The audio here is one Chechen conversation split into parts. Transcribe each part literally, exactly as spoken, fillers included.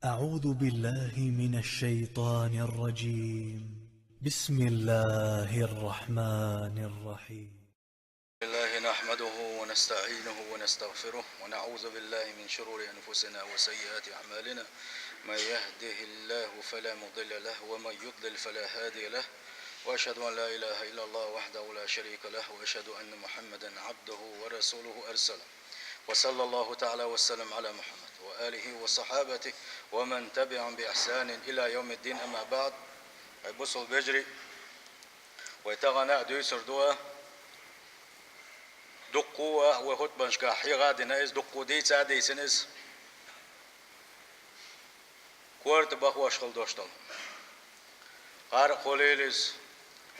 أعوذ بالله من الشيطان الرجيم. بسم الله الرحمن الرحيم. لله نحمده ونستعينه ونستغفره، ونعوذ بالله من شرور أنفسنا وسيئات أعمالنا. من يهده الله فلا مضل له، ومن يضلل فلا هادي له. وأشهد أن لا إله إلا الله وحده لا شريك له، وأشهد أن محمدا عبده ورسوله أرسله. وصلى الله تعالى وسلم على محمد وآله وصحابته ومن تبعهم بإحسان إلى يوم الدين، أما بعد. Ай бусалба вежарий, вай тахана а дуьйцур ду а, дуккха а вай хутбанашкахь хьеха а дина иза, дуккха а дийца а дийцина иза. Корта бахош хила дош долу. ГӀаркъа хуьлийла иза,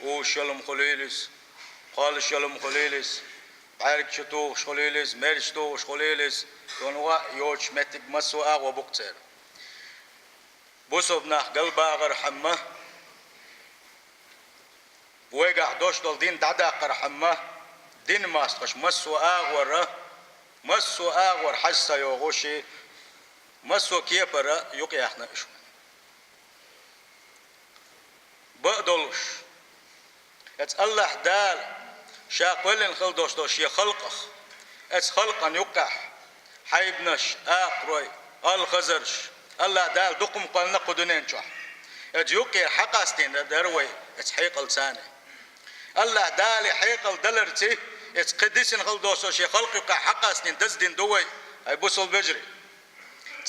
уьш йолу-м хуьлийла иза, кхоллуш йолу-м хуьлийла иза, бӀаьрг чу тухуш хуьлийла иза, мерза тухуш хуьлийла иза, цунна ваъ йоцуш меттиг массо а агӀо бу-кх церан. Бусалба нах галбахархьама, вайгахь дош долу дин дӀадаккхархьама, дин мостагӀаш массо а агӀора, массо а агӀора хьажа ца йогӀуш, массо а кепара юкъаяьхна уьш. Бакъ долуш, эцу АллахӀ Дала Ша кхоьллина хила долуш долу Шен халкъах, эцу халкъана юккъехь хьайбанаш, акхарой, алхазарш, АллахӀ Дала дукха-м кхоьллина кху дуьнен чохь. Эцу юккъера хьакъастийна дара вай эцу хьекъалца. АллахӀ Дала хьекъал даларций, эцу кхин дисина хила долуш долу Шен халкъ юккъехь хьакъастийна даздина ду вай, ай бусалба вежарий.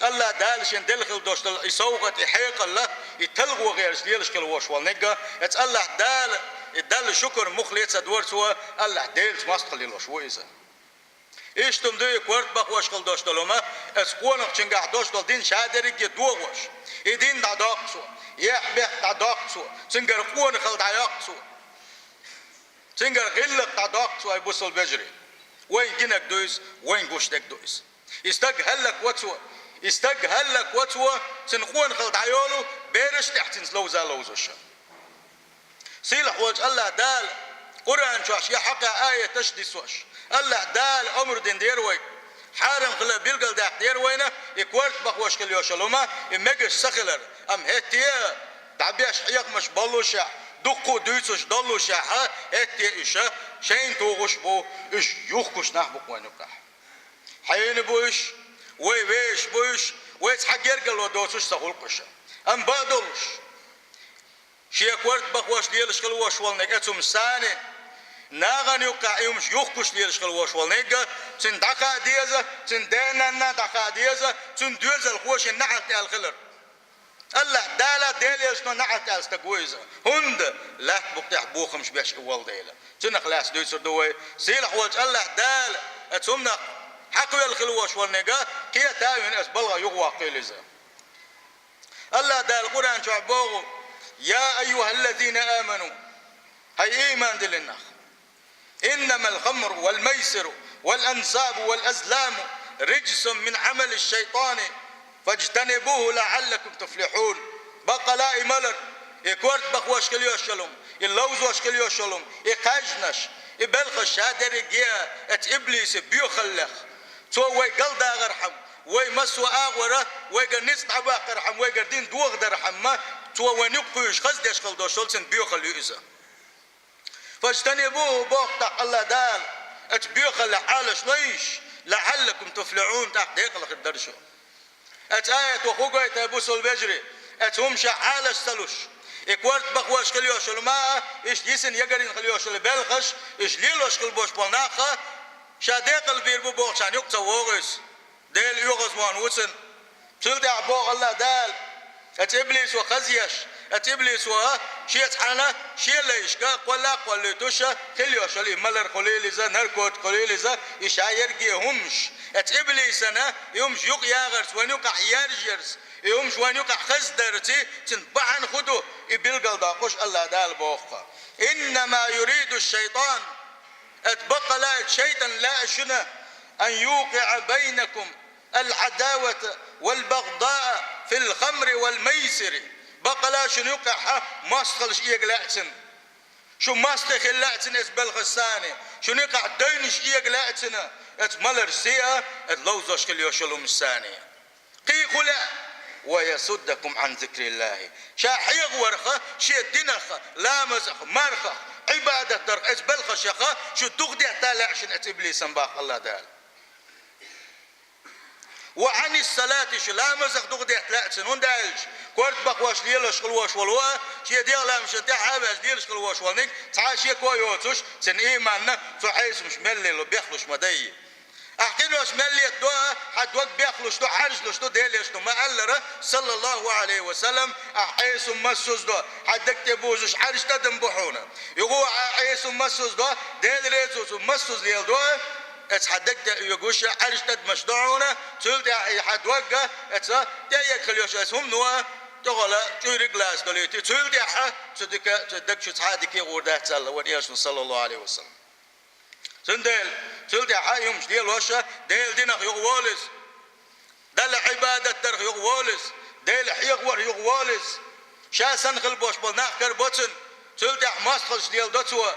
АллахӀ Дала шен делла хила долуш долу и совгӀат, и хьекъал, и талхо гӀерташ лелаш хила волуш волу нигга, эцу АллахӀ Дала, и Далла шукар муххале ца дора цо, АллахӀ Делаца мостагӀалла лелош ву иза. Иштта-м ду и корта бахош хила долуш долу хӀума, эцу къонахчуьнгахь дош долу дин ша дерриге а дохош. И дин дӀадоккху цо, ехь-бехк дӀадоккху цо, цуьнгара къонахалла дӀайоккху цо. Цуьнгара гӀиллакх дӀадоккху цо, ай бусалба вежарий. Вайн гинарг ду иза, вайн гуш дерг ду иза. И стаг хӀаллакваьлла цо, и стаг хӀаллакваьлла цо, цуьнан къонахалла дӀайолу, бераш а тӀехь цуьнца ловза ловзуш. Сийлахь волчу АллахӀ Дала Къуръан чохь Шен хьокъехь аяташ а дисош, АллахӀ Дала омра дина дера вайга, хьарам хила билгалдаьккхина дера вайна, и корта бахош хила йолуш йолу хӀума, и мегаш ца хилар, амма хӀетте а дӀабеш хьехамаш боллушехь, дуккха а дуьйцуш доллушехь, хӀетте а уьш шайна тухуш бу, уьш юхкуш нах бу-кх вайн юккъехь. Хьенан бу уьш, вай вешан бу уьш, вай цхьа гергарло доцуш ца хуьлу-кх уьш. Амма бакъ долуш, шен корта бахош лелаш хила волуш волу нигга, эцу хӀуманца санна, нахана юккъехь и хӀумаш юхкуш лелаш хила волуш волу нигга, цуьнан дӀахаа деза, цуьнан да-нанна дӀахаа деза, цуьнан доьзалхо шен неӀалт аьлла хилар. АллахӀ Дала, Делан Элчано неӀалт аьлла стаг ву иза. ХӀунда? Лаьтта букъа тӀехь бохамаш беш и волу дела. Цунах лаьцна дуьйцур ду вай. Сийлахь волчу АллахӀ Дала, эцу хӀуманах хьакхавелла хила волуш волу нигга, кхета а вина, эцу балха юхавоккхийла иза. АллахӀ Дала Къуръан чохь боху: «Я айюхаллазина аману», хӀай ийман диллина нах. «Иннамал хамру вал майсиру вал ансабу вал азламу риджсун мин Ӏамали шайтани, фаджтанибуху лаӀаллакум туфлихьун». Баккъала и малар, и корта бахош хила йолуш йолу хӀума, и ловзош хила йолуш йолу хӀума, и кхаьжнаш, и белхаш ша дерриге а эцу иблисан боьхаллех. Цо вай галдахархьама, вай массо а агӀора, вайгара ницкъ дӀабаккхархьама, вайгара дин дохадархьама, цо вайн юккъе кхуьйсуш хаза деш хила долуш долу цуьнан боьхалла ю иза. «Фаджтанибуху», боху тӀаккха АллахӀ Дала, «эцу боьхаллех Ӏалаш лойша, лаӀаллакум туфлихьун», тӀаккха декъала хир дара шу. Эцу аято хӀун гойту, ай бусалба вежарий, эцу хӀуманех Ӏалаш ца луш, и корта бахош хила йолуш йолу хӀума а, иштта йисина ягарйина хила йолуш йолу белхаш, иштта лелош хила болуш болу нах а, ша декъала бийр бу бохучарна юкъа ца вогӀу иза. Делан оьгӀазвахана ву цуьнан. Цул тӀаьхьа боху АллахӀ Дала, эцу иблисо хазъеш, эцу иблисо а, шен цхьана, шен лайшка кхолла а кхоллуьйтуш а, хила йолуш йолу и малар хуьлийла иза, наркотик хуьлийла иза, и ша ерриге хӀуманаш. Эцу иблисана и хӀуманаш юкъа яхарца, вайн юкъахь яьржъярца, и хӀуманаш вайн юкъахь хаза дарца, цуьнан бахьана хӀун ду, и билгалдоккхуш АллахӀ Дала боху-кх: «Иннама юриду шайтан». Эцу баккъала а шайтан лаьа шуна: «Ан юкъиӀа байнакум ал-Ӏадавата вал-багъдаа фил-хамри вал-майсири». Баккъала а шуна юккъехь мостагӀаллаш эга лаьа цуьнан. Шу мостагӀий хила лаьа цуьнан эцу белхашца санна. Шуна юккъехь девнаш эга лаьа цуьнан эцу маларшца а, эцу ловзош хила йолуш йолу хӀуманашца санна. Кхин хӀун лаьа? ويصدكم عن ذكر الله. Ша хьехаварха, шен динах, ламазах, мархах, Ӏибадат дарх, эцу балхашаха шу духадетта лаьа шуна эцу иблисан, боху АллахӀ Дала. وعن الصلاة, шу ламазах духадетта лаьа цунна, хӀунда аьлча корта бахош лелаш хила волуш волу а, шен дегӀан ламазашна тӀаьхьа а ваьлча лелаш хила волуш волниг цхьа а шеко йоцуш, цуьнан ийманна цу хьесамаш мел лело бехлуш ма дай. Ахь къинош мел летадо, хьан дог бехлуш ду, хьаьржлуш ду, Делан Элчано ма-аллара, саллаллаху Ӏалайхи ва саллам, ахь хьесам массаза до, хьан даг тӀе бузуш Ӏаьржа тӀадам бу хьуна. Юха ахь хьесам массаза до, Дела реза ву цунна, массаза леладо, эца хьан даг тӀе оьгуш Ӏаьржа тӀадамаш ду хьуна, цул тӀаьхьа и хьан дог а, эца тӀеэга хила йиш йолу хӀумано а, тӀехула чуьйриг лаца долуьйту, цул тӀаьхьа цу дика, цу даг чу цхьа а дика гӀур дац аьлла вайн Элчано, саллаллаху Ӏалайхи ва саллам. Цундела, цул тӀаьхьа и хӀумаш лелош а, Делан динах юхаволу иза. Далла Ӏибадат дарх юхаволу иза. Дела хьехаварх юхаволу иза. Ша санна хила болуш болу нах карабо цунна. Цул тӀаьхьа мостагӀаллаш леладо цо.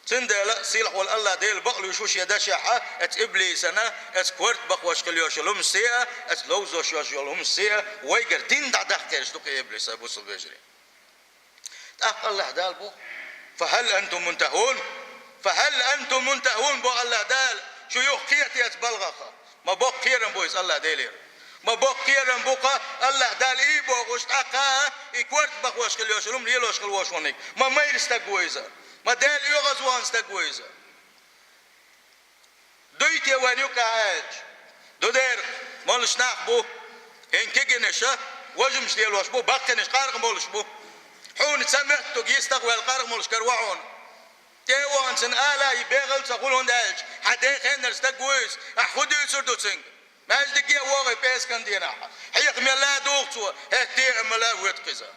Цундела сийлахь волу АллахӀ Дела бакъ луьйш ву шен дашехь а, эца иблисана, эца корта бахош хила йиш йолу хӀуманаш а, эца ловзош йиш йолу хӀуманаш а, вайгара дин дӀадаккхийраш ду кхин иблиса, бусалба вежарий. ТӀаккха АллахӀ Дала боху: «فهل أنتم منتهون؟ فهل أنتم منتهون», боху АллахӀ Дала, шу юха кхета эца балхах? Ма боккха кхерам бу иза АллахӀ Делера. Ма боккха кхерам бу-кха АллахӀ Дала и бохуш, тӀаккха и корта бахош хила йиш йолу хӀума лелош хила волуш волниг. Ма майра стаг ву иза. Ма Дела оьгӀазвахна стаг ву иза. Дуй те вайн юкъахь аьлча? Ду дера, молуш нах бу, хӀинца кегийнаш а, важамаш лелош бу, баккхийнаш къаркъа молуш бу. Хьуна цхьа моьттуг йистах ваьлла къаркъа молуш караваьлла хьуна. ТӀе а вахана цуьнан ала а, и бегӀал а ца хуьлу, хӀунда аьлча хьан ден хеннара стаг ву иза, ахь хӀун дуьйцур ду цуьнга? Маьждиге а вогӀий пӀераскан дийнахь, хьеха мел а дугӀу цо, хӀетте а мала а воьду-кх иза.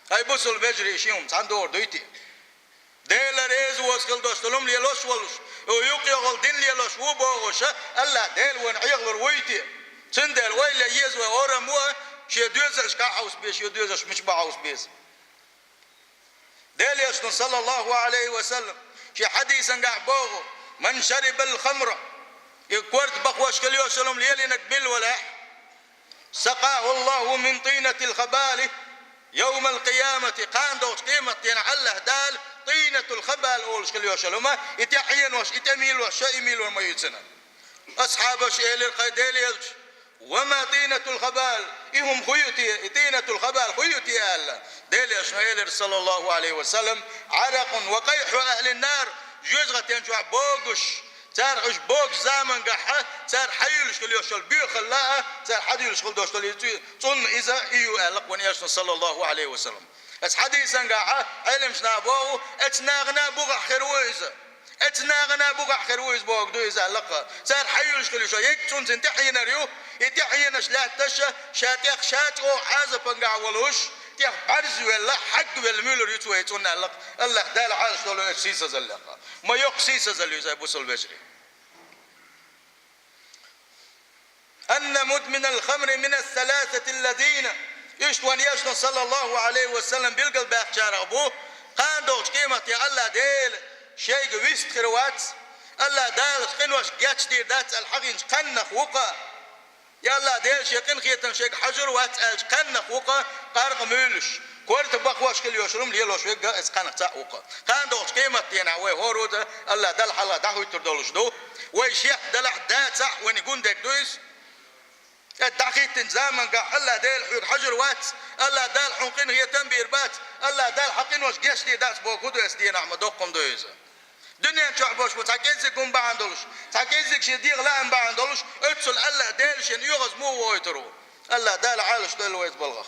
ХӀай бусалба вежарий, шен хӀума цхьаьна догӀур дуй те? Дела реза воцу хила долуш долу хӀума лелош волуш, юкъа йогӀу дин лелош ву бохуш а, АллахӀ Дела вайна Ӏехалур вуй те? Цундела ойла е еза вай, орам ву а, шен доьзалшкахь хьовса беза, шен доьзалш мича бу хьовса беза. Делан Элчано, саллаллаху Ӏалайхи ва саллам, шен хьадисангахь боху: «من شرب الخمر», и корта бахош хила йиш йолу хӀума лелийнарг мила валахь, «سقاه الله من طينة الخبال يوم القيامة», кхана догӀучу къематдийнахь АллахӀ Дала тӀийнатул хабал олуш хила йиш йолу хӀума, и тӀе Ӏенош, и тӀе мийлош, ша и мийлор ма ю цуьнан. Асхьабаша элира: «ХӀай Делан Элча, ва ма тӀийнатул хабал, и хӀума хӀун ю те, и тӀийнатул хабал хӀун ю те?» аьлла. Делан Элчано элира, саллаллаху Ӏалайхи ва саллам: «Ӏаракъун ва къайхьу ахьлин нар», жоьжахатин чохь богуш, цара уьш богучу замангахь а, цара хьаюьйлуш хила йиш йолу боьхалла а, цара хьадуьйлуш хила долуш долу иза цу-, цунна иза и ю аьлла-кх вайн Элчано, саллаллаху Ӏалайхи ва саллам. Эцу хьадисангахь а Ӏеламнаха боху, эцу нахана бухахь хир ву иза. Эцу нахана бухахь хир ву иза бохург ду иза аьлла-кх. Цара хьаюьйлуш хила йиш йолу ерриг цунна цуьнан тӀе Ӏийнар ю, и тӀе Ӏенош лаьтташ а, ша тӀех ша чӀогӀа Ӏазапангахь волуш, тӀех бӀаьрзе велла, хьагга велла муьйлур ю цо и цунна аьлла-кх. АллахӀ Дала Ӏалашдолу эцу сийсазаллех. Ма йоккха сийсазалла ю иза, бусалба вежарий. «أن مدمن الخمر من الثلاثة الذين», иштта вайн Элчано, саллаллаху Ӏалайхи ва саллам, билгалбаьккхинчарах бу, кхана догӀучу къематдийнахь АллахӀ Дела шайга вист хир вац, АллахӀ Дала къинош гечдийр дац аьлла хьахийначу кхаьннах ву-кха. Я АллахӀ Дела шен къинхетам шайга хьажур вац аьллачу кхаьннах ву-кха къаркъа муьйлуш, корта бахош хила йиш йолу хӀума лелош верг а эцу кхаьннах цхьаъ ву-кха. Кхана догӀучу къематдийнахь вай хӀорута АллахӀ Далла хьалха дӀахӀуьттур долуш ду. Вай шех далахь, дацахь, вайна гун дерг ду иза. ТӀе дӀахӀиттинчу замангахь АллахӀ Дела хьоьга хьажур вац, АллахӀ Дала хьуна къинхетам бийр бац, АллахӀ Дала хьан къинош гечдийр дац бохург хӀун ду эцу дийнахь, ма доккха хӀума ду иза. Дуьнен чохь болуш бу цхьа кӀеззиг хӀума бахьана долуш, цхьа кӀеззиг шен дегӀан лаам бахьана долуш, оццул АллахӀ Дела шена оьгӀаз муха вохуьйтур ву? АллахӀ Дала Ӏалашдойла вай иза балхах.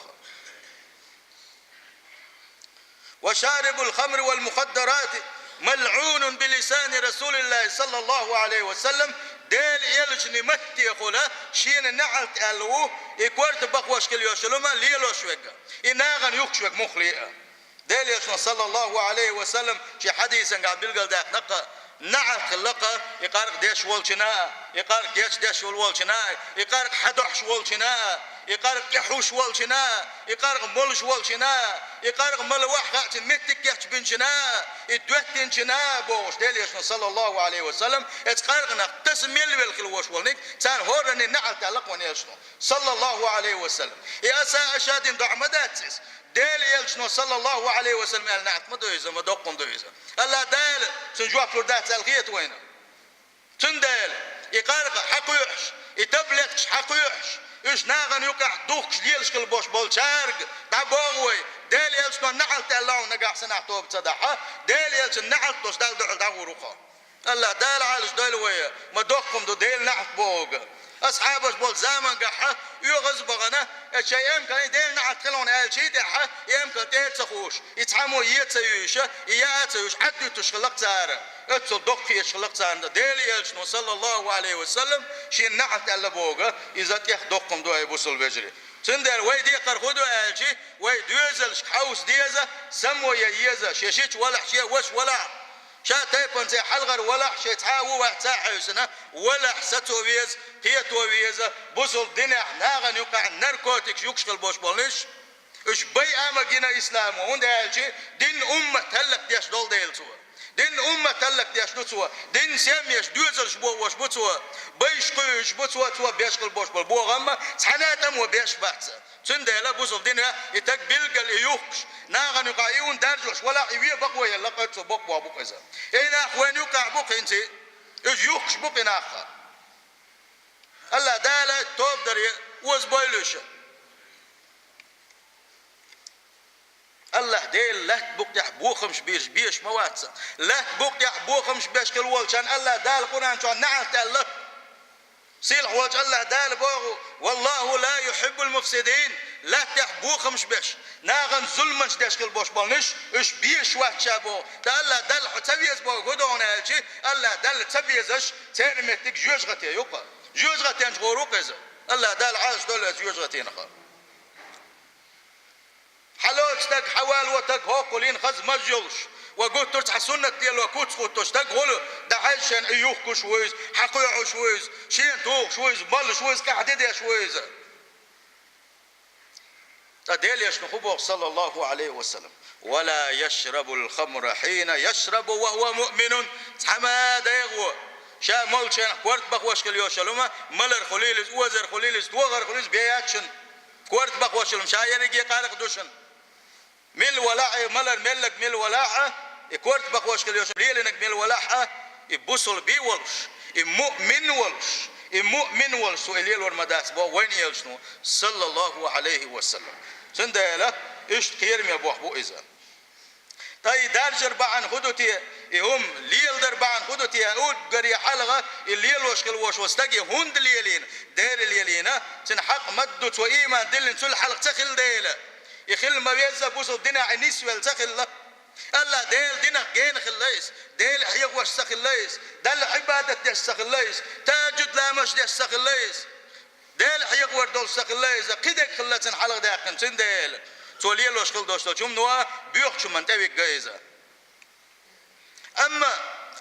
«وشارب الخمر والمخدرات ملعون بلسان رسول الله صلى الله عليه وسلم», Делан Элчанан матте хуьлу, шена неӀалт аьлла ву, и корта бахош хила йиш йолу хӀума лелош верг а, и нахана юхкуш верг муххале а. Делан Элчано, саллаллаху Ӏалайхи ва саллам, шен хьадисангахь билгалдаьккхина-кха: НаӀалт хилла-кх и къаркъа деш волчунна а, и къаркъа гечдеш волчунна а, и къаркъа хьадохьуш волчунна а, и къаркъа тӀехьуш волчунна а, и къаркъа молуш волчунна а, и къаркъа мала вахь хаьа цунна меттиг кечбинчунна а, и доьттинчунна а бохуш, Делан Элчано, саллаллаху Ӏалайхи ва саллам, эцу къаркъанах таса мел велла хила волуш волниг, царна хӀоранна наӀалт аьлла-кх вайн Элчано, саллаллаху Ӏалайхи ва саллам. И аса аша дина доӀа ма дац иза. Делан Элчано, саллаллаху Ӏалайхи ва саллам, аьлла наӀалт ма ду иза, ма доккха ма ду иза. АллахӀ Дала цунна жоп лур дац аьлла хета вайна. Цундела и къаркъа хьакхоьхьуш, и таблеткаш хьакхоьхьуш, уьш нахана юкъахь духкуш лелаш хила болуш болчаьрга дӀабоху вай, Делан Элчано наӀалт аьлла хьуна нагахь санна тоба ца дахь, Делан Элчанна наӀалт долуш Далла дуьхьал дӀагӀур ву-кх. АллахӀ Дала Ӏалаш дойла вай, ма доккха ма ду Делан наӀалт бохург. Асхьабаш болу замангахь оьгӀаз а бахана, эцу шайн эмкална Делан наӀалт хилла хьуна аьллачул тӀаьхьа, и эмкал тӀера ца хууш, и цхьаммо е ца юьйш, и яа ца юьйш, Ӏад дуьтуш хилла-кх цара. Оццул доккха хеташ хилла-кх царна. Делан Элчано, саллаллаху Ӏалайхи ва саллам, шена наӀалт аьлла боху, иза тӀех доккха ма ду, ай бусалба вежарий. Цундела вай декхар хӀун ду аьлча, вай доьзалшка хьовса деза, само ян еза, шен шича валахь, шен ваша валахь. Ша тайпанца хьалхара валахь, шайн цхьа а ву вац ца хьевсина, валахь, сацо веза, кхето веза, бусалба динехь нахана юкъахь наркотикаш юкъаш хила болуш болниш. Уьш байа а ма гина исламо, хӀунда аьлча динан уммат хӀаллакдеш долу дела цо. Динан уммат хӀаллакдеш ду цо, динан семьяш, доьзалш бохош бу цо, байш кхуьуш бу цо, цо беш хила болуш болу бохам а цхьана а тӀамо беш бац. Цундела бусалба динехь и таг билггал и юхкуш, нахана юкъахь и хӀун даржош валахь, и вен бакъо елла къа цо бакъбо бу-кх иза. И нах вайн юкъахь бу-кх хӀинца, уьш юхкуш бу-кх и нах. АллахӀ Дала тоба даре оза бойла уьш. АллахӀ Дела лаьтта букъ тӀехь бохамаш бийраш беш ма вац. Лаьтта букъ тӀехь бохамаш беш хила волчарна АллахӀ Дала Къуръан чохь наӀалт аьлла. Сийлахь волчу АллахӀ Дала боху: «Валлаху ла юхиббул муфсидин». Лаьттахь бохамаш беш, нахана зуламаш деш хила болуш болниш, уьш безаш вац ша боху. Ткъа АллахӀ Далла хьо ца веза боху хӀун ду хьуна аьлча, АллахӀ Далла ца безаш, церан меттиг жоьжахате ю-кх. Жоьжахатенчу гӀур ву-кх иза. АллахӀ Дала Ӏалаш долу иза жоьжахатенах. Хьалоцу стаг, хьавалаван стаг хӀоккхул йина хаза маж йолуш, ва гуттар а цхьа суннат лело куц хӀуттуш стаг гӀуллакх дӀахьаьжча шена и юхкуш ву иза, хьакхоьхьуш ву иза, шена тухуш ву иза, малуш ву иза, къаьхьа де деш ву иза. Ткъа Делан Элчано хӀун боху, саллаллаху Ӏалайхи ва саллам: «Ва ла яшрабул хамра хьина яшрабу ва хӀува муъминун». Цхьа ма дайгӀо, ша молчу хенахь корта бахош хила йолуш йолу хӀума, малар хуьлийла иза, озар хуьлийла иза, тохар хуьлийла иза, бен яц шуна. Корта бахош хила хӀума ша ерриге къаркъа ду шуна. Мила валахь а, и малар меллаг мила валахь а, и корта бахош хила йолуш лелийнарг мила валахь а, и бусалба волуш, и муъмин волуш, и муъмин волуш цо и лелор ма дац боху вайн Элчано, саллаллаху Ӏалайхи ва саллам. Цундела иштта кхераме бохам бу иза. Ткъа и даржар бахьана хӀун ду те, и хӀума леладар бахьана хӀун ду те, уггаре хьалха и лелош хила волуш волу стаге хӀунда лелийна, дера лелийна, цуьнан хьакъ ма-дду, цо ийман диллина цул хьалха ца хилла дела. И хила ма-везза, бусалба динехь и нисвелла ца хилла. АллахӀ Делан динах гена хилла иза, Дела хьехош ца хилла иза, Далла Ӏибадат деш ца хилла иза, тахӀажжуд ламазаш деш ца хилла иза. Дела хьехор долуш ца хилла иза, кхидерг хилла цуьнан хьалха даьккхина, цундела цо лелош хила долуш долчу хӀумано боьхачу хӀуманна тӀевигна иза. Амма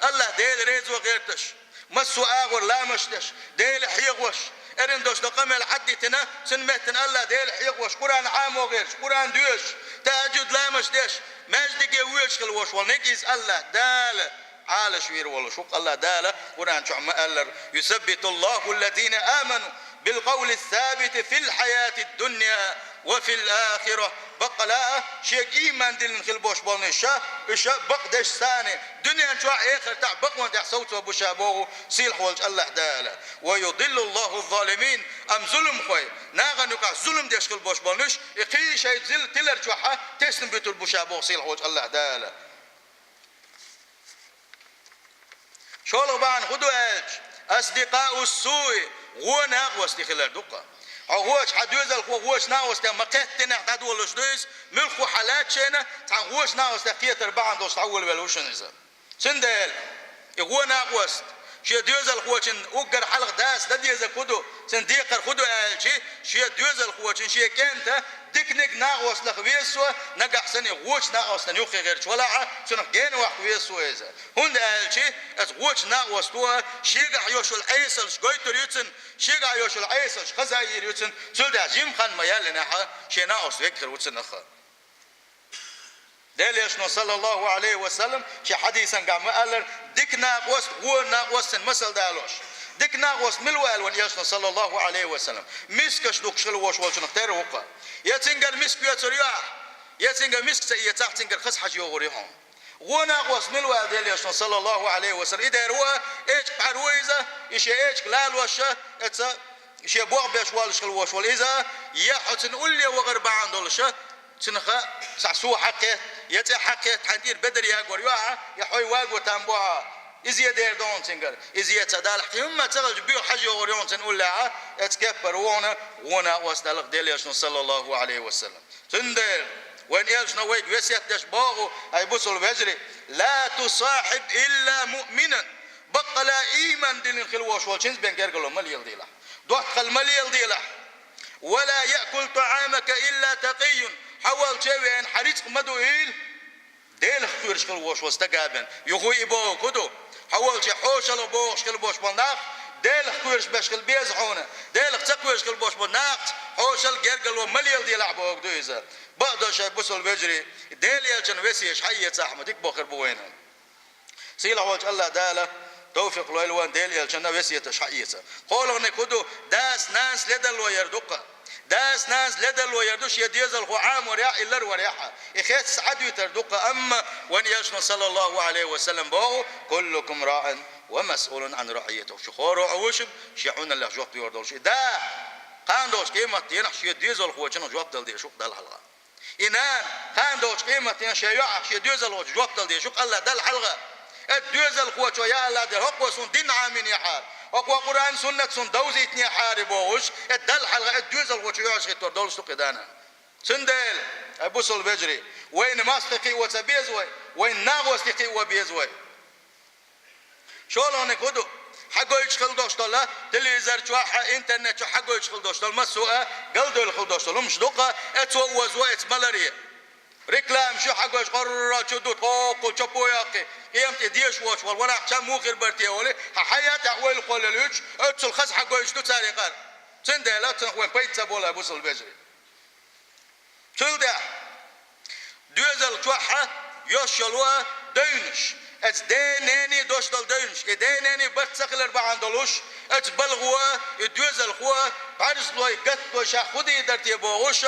АллахӀ Дела резо гӀерташ, массо а агӀор ламазаш деш, Дела хьехош, эрна долуш долу къамел Ӏадитина, цуьнан меттана АллахӀ Дела хьехош, Къуръан Ӏамо гӀерташ, Къуръан доьшуш, тахӀажжуд ламазаш деш, маьждиге воьдуш хила волуш волу ниг иза АллахӀ Дала Ӏалаш вийр волуш ву-кх. АллахӀ Дала Къуръан чохь ма-аллара: «Юсаббитуллаху аллазина аману билкъавли ссабити фил хьаятид дунья ва фил ахира». Баккъала а шега ийман диллина хила болуш болниш ша, уьш бакъдеш санна, дуьнен чохь а, эхартахь а бакъонан тӀехь совцо бу ша боху сийлахь волчу АллахӀ Дала. «Ва юдиллуллаху ззалимин». Амма зуламхой, нахана юкъахь зулам деш хила болуш болниш, и кхин шайн зил тилар чохь а тесна буьтур бу ша боху сийлахь волчу АллахӀ Дала. ШолгӀа бахьана хӀун ду аьлча, асдикъаус суи, гӀо накъостий хилар ду-кх. Хьо гӀочу хьан доьзалхо гӀочу накъостех ма кхеттинехь дӀадолуш ду иза, муьлхха хьан лаьтташехь а цхьана гӀочу накъостех кхетар бахьана долуш дӀаволавелла ву шуна иза. Цундела и гӀо накъост шен доьзалхочун уггар хьалха дас дан дезарг хӀун ду, цуьнан декхар хӀун ду аьлча, шен доьзалхочун, шен кӀентан Диканиг накъост лаха веза цо, нагахь санна гӀочу накъостан юххе гӀерташ валахь а, цунах гена ваккха веза цо иза. ХӀунда аьлча, иза гӀочу накъосто шегахь йолуш йолу Ӏесалш гойтур ю цунна, шегахь йолуш йолу Ӏесалш хаза йийр ю цунна, цул тӀаьхьа жимма хан ма яьллинехь а, шен накъост векхар ву цунах. Делан Элчано, саллаллаху Ӏалайхи ва саллам, шен хьадисан гахь ма-аллара, дика накъост, гӀо накъостан масал далош. Дика накъост мила ву аьлла вайн Элчано, саллаллаху Ӏалайхи ва саллам? Мискаш дукхаш хила волуш волчунах тера ву-кх. Я цуьнгара миска оьцур ю ахь, я цуьнгара миска ца эцахь, цуьнгара хаза хьожа йогӀур ю хьуна. ГӀо накъост мила ву аьлла Делан Элчано, саллаллаху Ӏалайхи ва саллам? И дера ву, эчиг Ӏар ву иза, и шен эчиг лалош, эца шен бохбеш воллуш хила волуш волу иза, я хьо цуьнан улле вахар бахьана долуш, цуьнан ха, цхьа сов хьакхетта, я цӀе хьакхетта, хьайн тӀера бедар ягор ю ахьа, я хьо ваго там бу ахьа. Иза дера ду хьуна цуьнгара. Иза ца далахь, кхин хӀумма ца хилча, буьйха хьожа йогӀур ю хьуна цуьнан уллехь, эцу кеппара ву хьуна гӀо накъост аьлла Делан Элчано, саллаллаху Ӏалайхи ва саллам. Цундела вайн Элчано вайга весет деш боху, хӀай бусалба вежарий: «Ла тусахьиб илла муъминан». Баккъала ийман диллина хила волуш волчуьнца бен гергарло ма леладелахь. ДоттагӀалла ма леладелахь. «Ва ла яъкул таӀамака илла такъийюн». Хьо волче а веана, хьан рицкъ ма дуийла Делах кхоьруш хила волуш волу стага бен. Юха и бохург хӀун ду? Хьо волче хьошалгӀа бохуш хила болуш болу нах, Делах кхоьруш беш хила беза хьуна. Делах ца кхоьруш хила болуш болу нахаца хьошалгӀа, гергарло ма леладелахь бохург ду иза. Бакъдолуш, хӀай бусалба вежарий, Делан Элчанан весеташ хьаэцахь ма дика бохур бу вайна. Сийлахь волчу АллахӀ Дала тавфикъ лойла вайн Делан Элчанан весеташ хьаэца. КхоалгӀаниг хӀун ду? Дас-нанас ледарло яр ду-кх. Дас-нанас ледарло яр ду, шен доьзалхо Ӏаморехь а, и ларварехь а. И хецна Ӏадуьйтур ду-кх, амма вайн Элчано, саллаллаху Ӏалайхи ва саллам, боху: «Куллукум раӀин ва масъулун Ӏан раӀийятихи». Шу хӀора а ву шуьга шен Ӏуналлех жоп лур долуш. И да, кхана долчу къематдийнахь шен доьзалхочунах жоп дала дезаш ву-кх Далла хьалха. И нана, кхана долчу къематдийнахь шен йоӀах, шен доьзалхочунах жоп дала дезаш ву-кх АллахӀ Далла хьалха. Эцу доьзалхочо: «Я АллахӀ Дела, хӀокхо суна дин Ӏамийнехьара, хӀокхо Къуръан, суннат суна довзийтинехьара», – бохуш, эцу Далла хьалха эцу доьзалхочо йоӀ хӀиттор долуш ду-кх и да-нана. Цундела, хӀай бусалба вежарий, вайна мостагӀий кхио ца беза вай, вайна накъостий кхио беза вай. ШолгӀаниг хӀун ду? Хьагойтуш хила долуш долу, телевизор чохь а, интернет чохь а хьагойтуш хила долуш долу, массо а галдевлла хила долуш долу хӀумнаш ду-кх, эцо озо, эца ма ларъе. Рекламаш ю хьагойтуш, къорра чу ду, тхоккхул чопо яккхий, къематде дезаш воцуш волу ванах чам муха хир бара те олий, хьан хьаят а ойла кхоллалуьйтуш, оццул хаза хьагойтуш ду цара и къар. Цундела цунах вайн пайда ца болу, хӀай бусалба вежарий. Цул тӀаьхьа доьзал чохь а йолуш йолу девнаш, эца ден-нений долуш долу девнаш, и ден-нений барт ца хилар бахьана долуш, эца балхо, и доьзалхо бӀаьрзлой, гатталой, ша хӀун дийр дара те бохуш,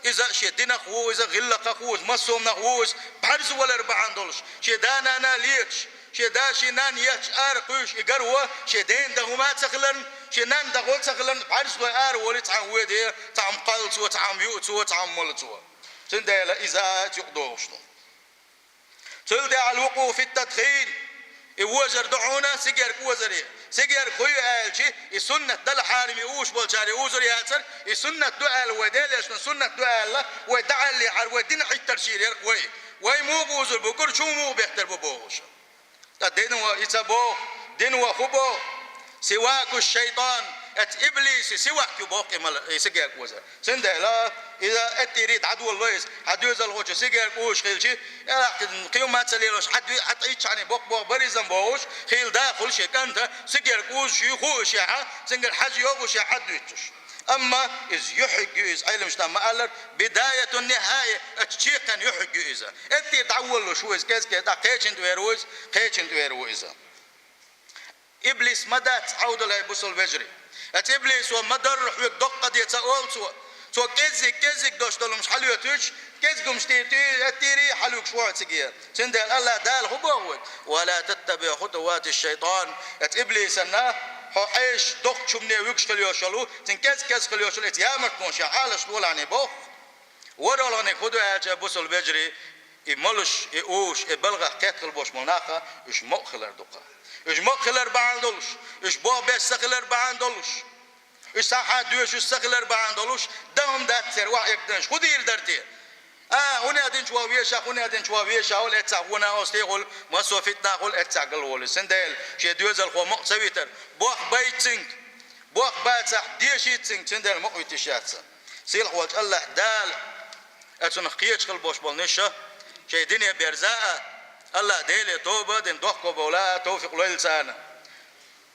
иза шен динах ву, иза гӀиллакхах ву, иза массомнах ву, иза бӀаьрза валар бахьана долуш, шен да-нана леташ, шен да, шен нана етташ ара кхуьйсуш и гаро, шен ден дан хӀума а ца хиларна, шен нанна дан гӀо ца хиларна, бӀаьрзлой ара волий, цхьамма воьду, цхьамма кхалла цо, цхьамма юу цо, цхьамма молу цо. Цундела иза а эца юкъадогӀуш ду. Цул тӀаьхьа аль-вукъуъу фит-тадхин. И вожар ду хьуна сигаьрка озаре. Сигаьрка хӀун ю аьлча, и суннат Далла хьарам и уьш болчара и узур яцара, и суннат ду аьлла вай, Делан Элчано суннат ду аьлла, вай дӀааьллехьара, вай дина Ӏиттарш йийр яра-кх вай. Вай муха узур бу, кху чу муха беттар бу бохуш. Ткъа дин ву и ца боху, дин ву хӀун боху? Сиваку шайтан, эца иблисан сивак ю боху и мала, и сигаьрка оза. Цундела иза эттийрий дӀадолало иза, хьан доьзалхочо сигаьрка узуш хилча, кхин хӀума ца лелош, хьан дуьй, хьан тӀе иччхьаний боккха боху баризм бохуш, хийла дахула шен кӀанта, сигаьрка узуш ю хууш яхьа, цуьнгара хьажа йогӀуш яхьа дуьйцуш. Амма иза юьхьиг ю иза, Ӏеламнаха ма-аллара, бидаятун нихьая, эца чекхен юьхьиг ю иза. Эттийра дӀаволалуш ву иза, кӀез-кӀез дӀа кхечун тӀе вер ву иза, кхечун тӀе вер ву иза. Иблис ма дац Ӏовдал, хӀай бусалба вежарий. Эца иблисо ма дарра хьоьга доккха де ца олу цо. Цо кӀеззиг-кӀеззиг долуш долу хӀумаш хьалоьцуьйтуш, кӀезиг хӀумаш тӀе, тӀе, эттийрий хьалуьгуш ву хьо циге. Цундела АллахӀ Дала хӀун боху вайга? «Ва ла таттабиӀу хутувати шайтан». Эца иблисанна хьо Ӏеш доккхачу хӀумане вуьгуш хила йолуш йолу, цуьнан кӀез-кӀез хила йолуш йолу эца ямартлонаш, хьалаш долахьане боху. ВорхӀалгӀаниг хӀун ду аьлча, бусалба вежарий, и молуш, и уш, и балгӀах кхетта хила болуш болу нах, уьш мукъа хилар ду-кх. Уьш мукъа хилар бахьана долуш, уьш бохбеш ца хилар бахьана долуш, уьш схьа доьшуш ца хилар бахьана долуш, дан хӀума дац церан, охьаэгна уьш. ХӀун дийр дара те? А, хӀун а динчу ван вешахь, хӀун а динчу ван вешахь волу, эццахь гӀо накъостий хуьлу, массо а фитнах хуьлу, эццахь галволу. Цундела шен доьзалхо мукъа ца витар, бохбайта цуьнга, бохбацахь, дешийта цуьнга, цундела мукъа вита йиш яц. Сийлахь волчу АллахӀ Дала а цунах кхеташ хила болуш болу нуьша шайн дине берза а, АллахӀ Деле тоба а дина, дохко бовла а товфикъ лойла царна.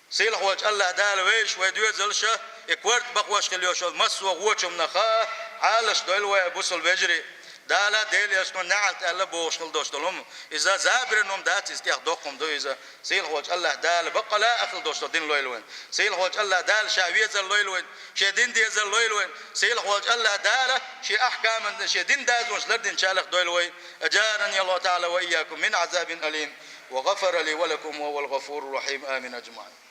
Сийлахь волчу АллахӀ Дала вевзаш вай доьзалш а, и корта бакъош хила йолуш йолу массо а гӀочунах а Ӏалаш дойла вай, бусалба вежарий. Дала Делан элчано неӀалт аьлла бохуш хила долуш долу хӀума. Иза забаран хӀума дац, иза тӀех доккха хӀума ду иза. Сийлахь волчу АллахӀ Дала баккъала а хила долуш долу дин лойла вайн. Сийлахь волчу АллахӀ Дала Ша везар лойла вайн. Шен дин дезар лойла вайн. Сийлахь волчу АллахӀ Дала Шен ахкаман, Шен дин дазонаш лардинчарах дойла вай. أجارني الله تعالى وإياكم من عذاب أليم، وغفر لي ولكم، وهو الغفور الرحيم. آمين أجمعين.